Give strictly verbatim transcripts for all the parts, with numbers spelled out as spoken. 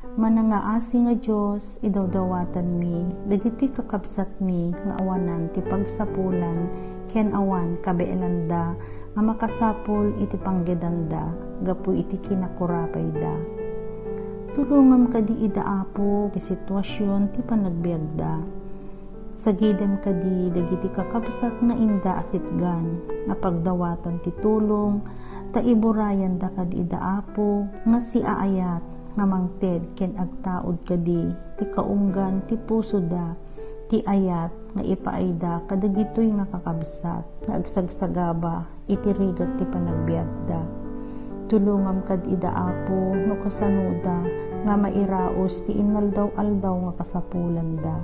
Manangaasi nga Dios, idawdawatanmi dagiti kakabsatmi nga awanan ti pagsapulan ken awan kabaelanda nga makasapul iti panggedanda gapu iti kinakurapayda. Tulongam kadi ida, Apo, ti situasion ti panagbiagda. Sagidem kadi dagiti kakabsat nga inda a sitgan nga pagdawatan ti tulong, ta iburayanda kadi ida, Apo, nga siaayat nga mangted ken agtaud kadi ti kaunggan ti pusoda, ti ayat nga ipaayda kadagitoy nga kakabsat nga agsagsagaba iti rigat ti panagbiagda. Tulongam kad ida, Apo, no kasanoda nga mairaos ti inaldaw-aldaw nga kasapulanda.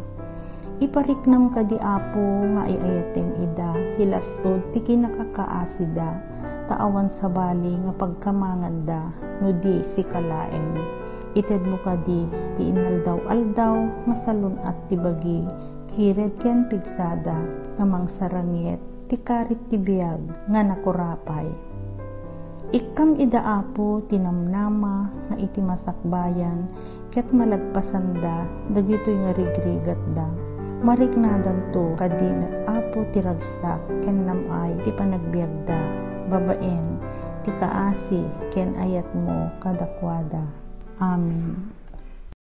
Ipariknam kadi, Apo, nga ay-ayatem ida ti las-ud ti kinakakaasida, ta awan sabali nga pagkamanganda no di sika laeng. Itedmo kadi ti inaldaw-aldaw nga salun-at ti bagi, kired ken pigsada nga mangsarangit ti karit ti biag nga nakurapay. Ikkam ida, Apo, ti namnama nga iti masakbayan ket malagpasanda dagitoy nga rigrigatda. Mariknadanto kadi met, Apo, ti ragsak ken nam-ay ti panagbiagda babaen ti kaasi ken ayatmo kadakuada. Amen.